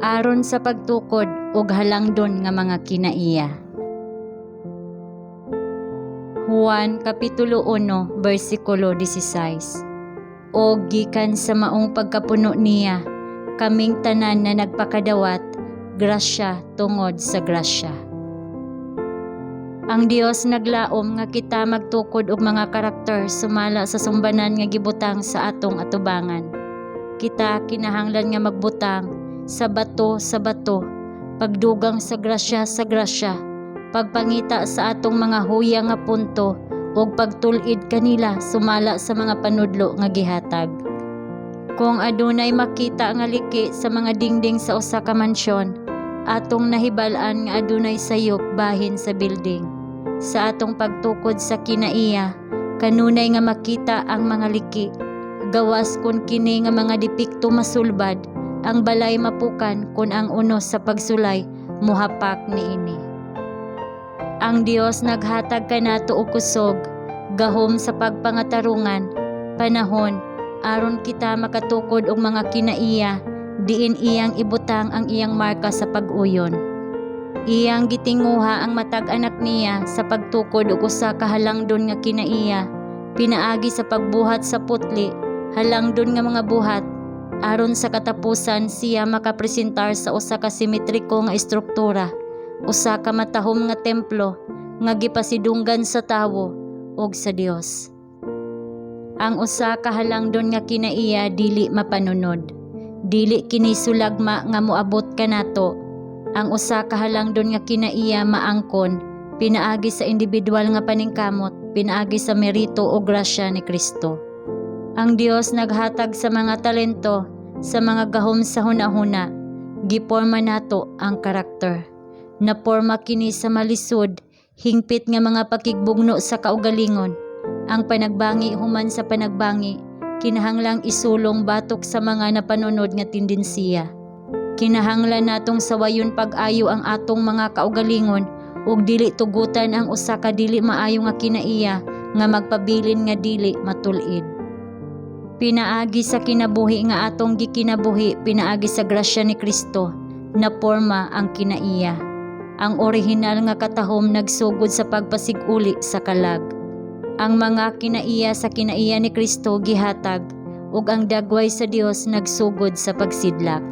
Aron sa pagtukod og halangdon nga mga kinaiya. Juan Kapitulo 1 bersikulo 16. O gikan sa maong pagkapuno niya, kaming tanan na nagpakadawat, grasya tungod sa grasya. Ang Dios naglaom nga kita magtukod og mga karakter sumala sa sumbanan nga gibutang sa atong atubangan. Kita kinahanglan nga magbutang sa bato sa bato, pagdugang sa grasya sa grasya, pagpangita sa atong mga huya nga punto ug pagtul-id kanila sumala sa mga panudlo nga gihatag. Kung adunay makita nga liki sa mga dingding sa usa ka mansyon, atong nahibal-an nga adunay sayop bahin sa building. Sa atong pagtukod sa kinaiya, kanunay nga makita ang mga liki. Gawas kun kini nga mga depekto masulbad, ang balay mapukan kun ang unos sa pagsulay mohapak niini. Ang Dios naghatag kanato og kusog, gahom sa pagpangatarungan, panahon aron kita makatukod og mga kinaiya diin iyang ibutang ang iyang marka sa pag-uyon. Iyang gitinguha ang matag anak niya sa pagtukod og usa ka halangdon nga kinaiya pinaagi sa pagbuhat sa putli halangdon nga mga buhat aron sa katapusan siya makapresentar sa usa ka simetriko nga estruktura, usa ka matahom nga templo nga gipasidunggan sa tawo ug sa Dios. Ang usa ka halangdon nga kinaiya dili mapanunod. Dili kini sulagma nga moabot kanato. Ang usa ka halangdon nga kinaiya maangkon pinaagi sa individual nga paningkamot, pinaagi sa merito o grasya ni Kristo. Ang Dios naghatag sa mga talento, sa mga gahom sa hunahuna. Giporma nato ang karakter. Naporma kini sa malisod, hingpit nga mga pakigbugno sa kaugalingon. Ang panagbangi human sa panagbangi, kinahanglang isulong batok sa mga napanunod nga tendensiya. Kinahanglan natong sawayon pag-ayo ang atong mga kaugalingon ug dili tugutan ang usa ka dili maayo nga kinaiya nga magpabilin nga dili matul-id. Pinaagi sa kinabuhi nga atong gikinabuhi pinaagi sa grasya ni Kristo, naporma ang kinaiya. Ang orihinal nga katahom nagsugod sa pagpasiguli sa kalag. Ang mga kinaiya sa kinaiya ni Kristo gihatag ug ang dagway sa Dios nagsugod sa pagsidlak.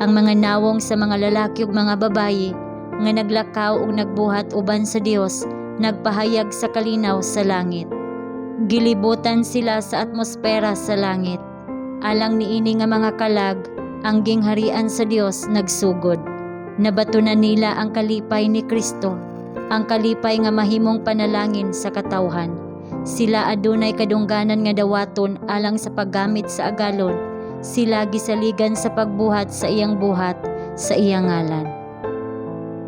Ang mga nawong sa mga lalaki ug mga babayi nga naglakaw ug nagbuhat uban sa Dios nagpahayag sa kalinaw sa langit. Gilibutan sila sa atmosfera sa langit. Alang niini nga mga kalag, ang gingharian sa Dios nagsugod. Nabatunan nila ang kalipay ni Kristo, ang kalipay nga mahimong panalangin sa katawhan. Sila adunay kadungganan nga dawaton alang sa paggamit sa agalon. Sila gisaligan sa pagbuhat sa iyang buhat sa iyang ngalan.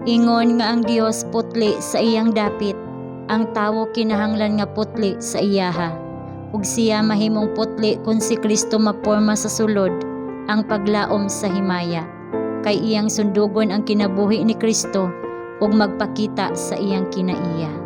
Ingon nga ang Dios putli sa iyang dapit, ang tawo kinahanglan nga putli sa iyaha. Ug siya mahimong putli kung si Kristo maporma sa sulod ang paglaom sa himaya. Kay iyang sundugon ang kinabuhi ni Kristo ug magpakita sa iyang kinaiya.